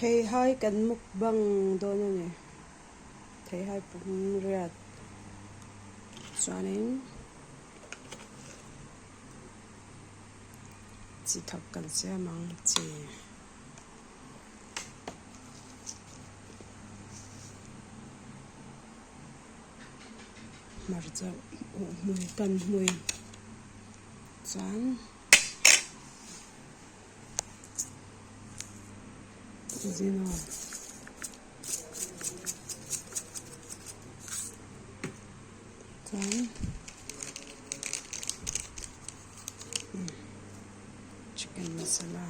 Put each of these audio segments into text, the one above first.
Theihai kan mukbang dawn a ni. Theihai pum riat chuanin chi thak kan siam ang chi. Hmarcha hmui kan hmui chuan. Zino chuan chicken masala.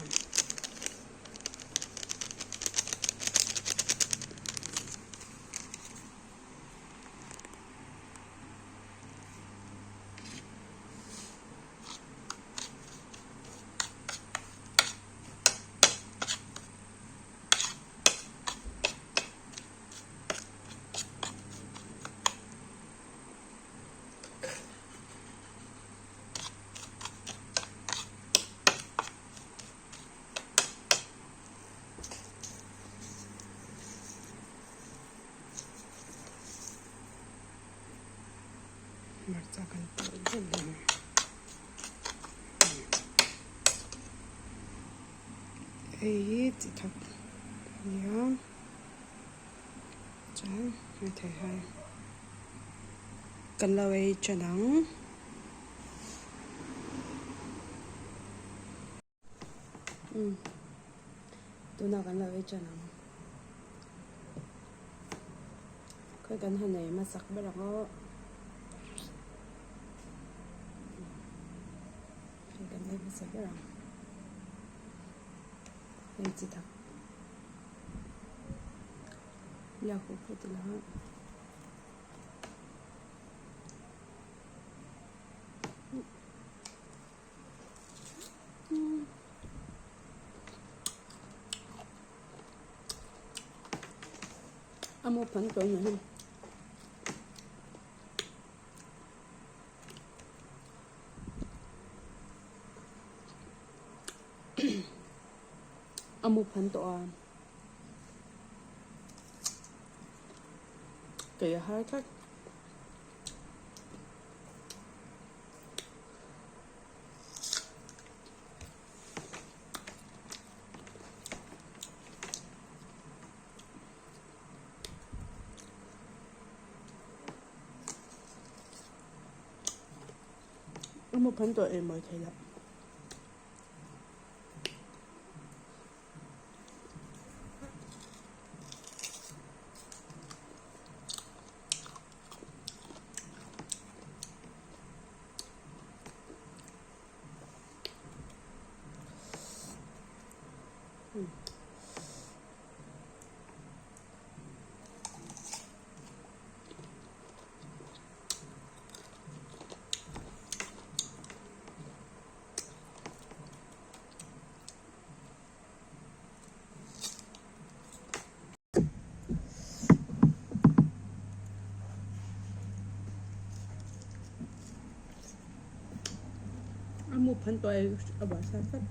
Hmarcha kan pawlh deuh ang. Hei hi chi thak a ni a chuan hei thei hai kan lo ei ṭan ang. Umm tunah kan lo ei ṭan ang. Khawi kan han ei hmasak ber ang aw. Hei kan ei hmasa ber ang. Hei chi tak. Biak huh phawt ila. A mu phan tawh mai hei. A mu phan tawh a. Kei a har tlat. A mu phan tawh em mawi thei loh. A mu phan tawh e a buai thlak tlat.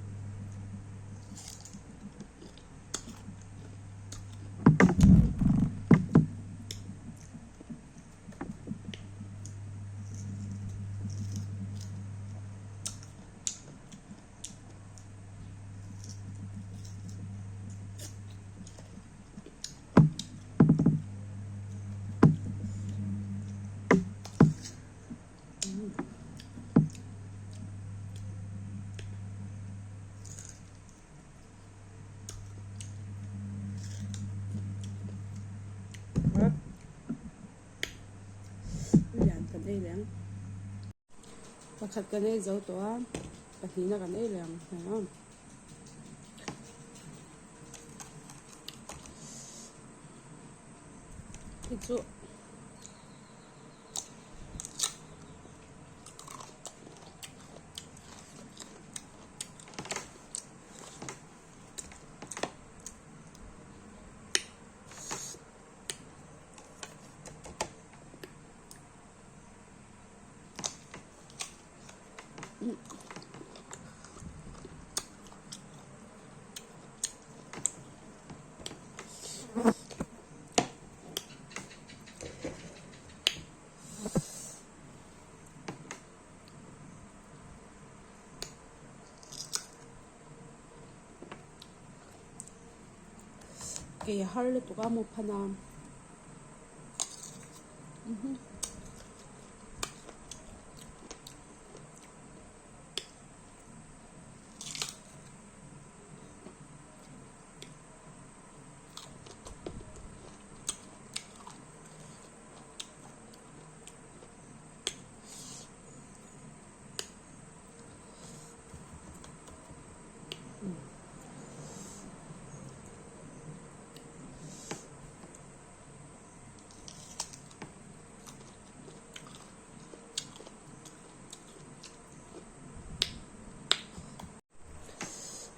Lian kan ei leh ang. Pakhat kan ei zo tawh a, pahnihna kan ei leh ang hmel a. Hi chu Kei a har lutuk a mu phan a.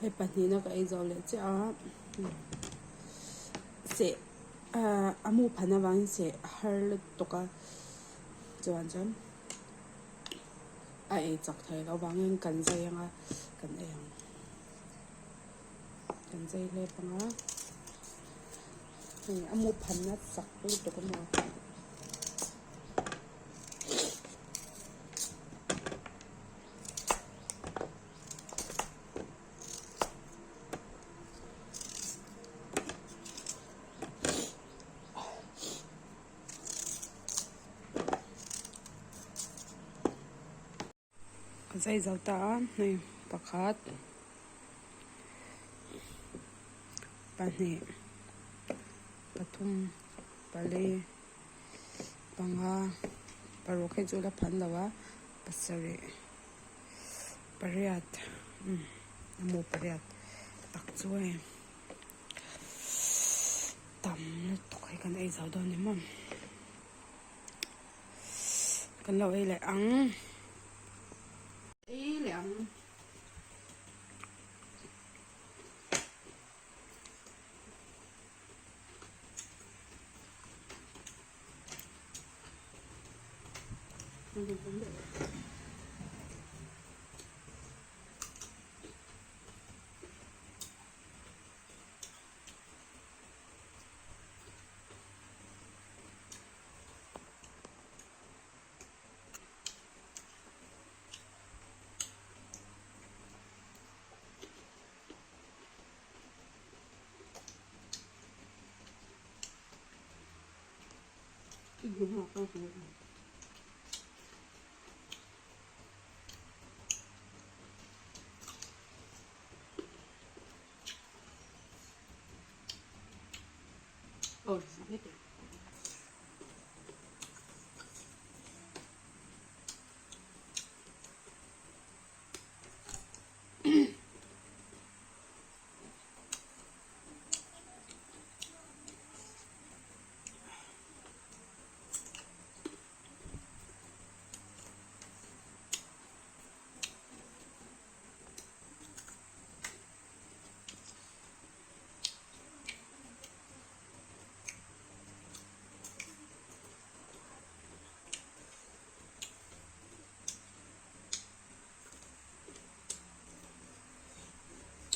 Hei pahnihna ka ei zo leh chiah a seh ah a mu phan avangin seh a har lutuk a chuan chuan a ei chak thei loh avangin kan zai ang a kan ei ang kan zai hlep ang a hei a mu phanna chak lutuk a maw. Ka zai zo ta a hei pakhat pahnih pathum pali panga paruk hei chu la phan lo a pasarih pariat umm a mu pariat tak chu hei tam lutuk hei kan ei zo dawn ni maw. Kan lo ei leh ang. Ei leh ang.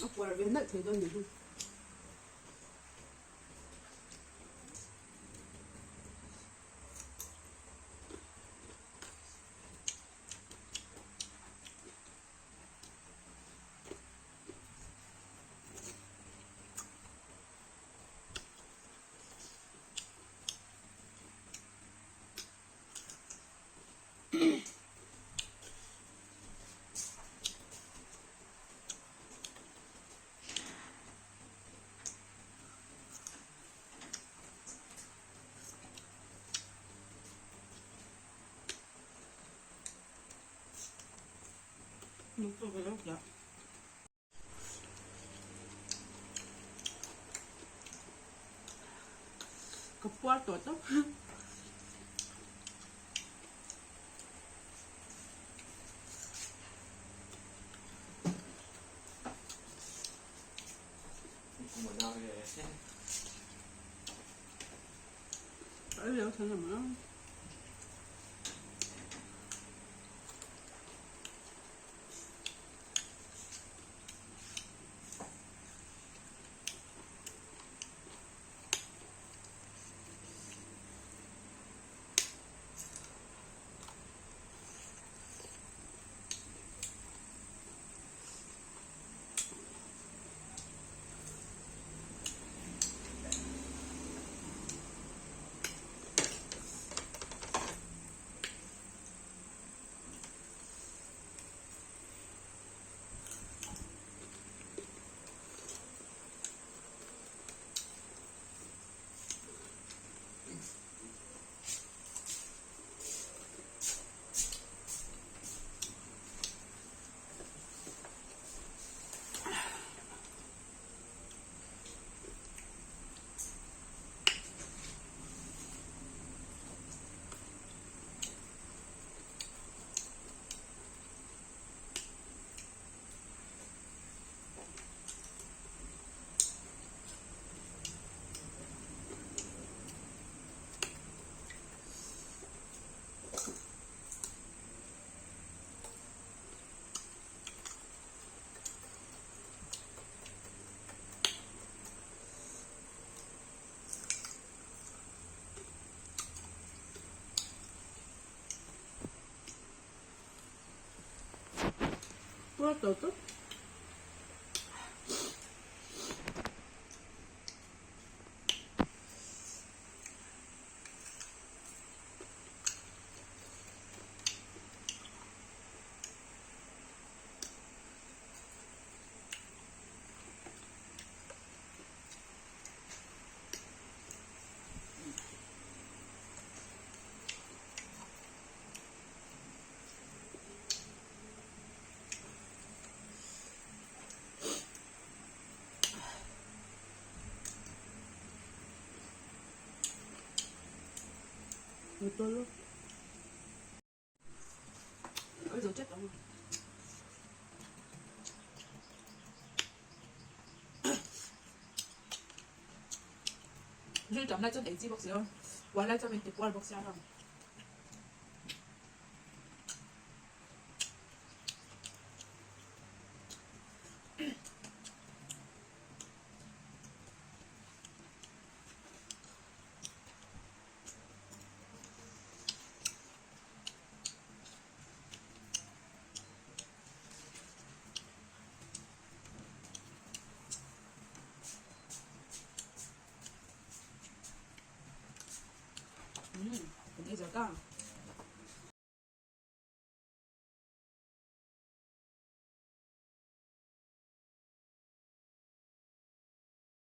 A puar ve nalh thei dawn ni hi. Ka puar tawh tawp. Puar tawh tawp. Betul. Ôi rồi chết rồi. Ril tam lai chuan ei chi bawk si lo, puan lai chuan min ti puar bawk sia ram. Kan ei zo ta.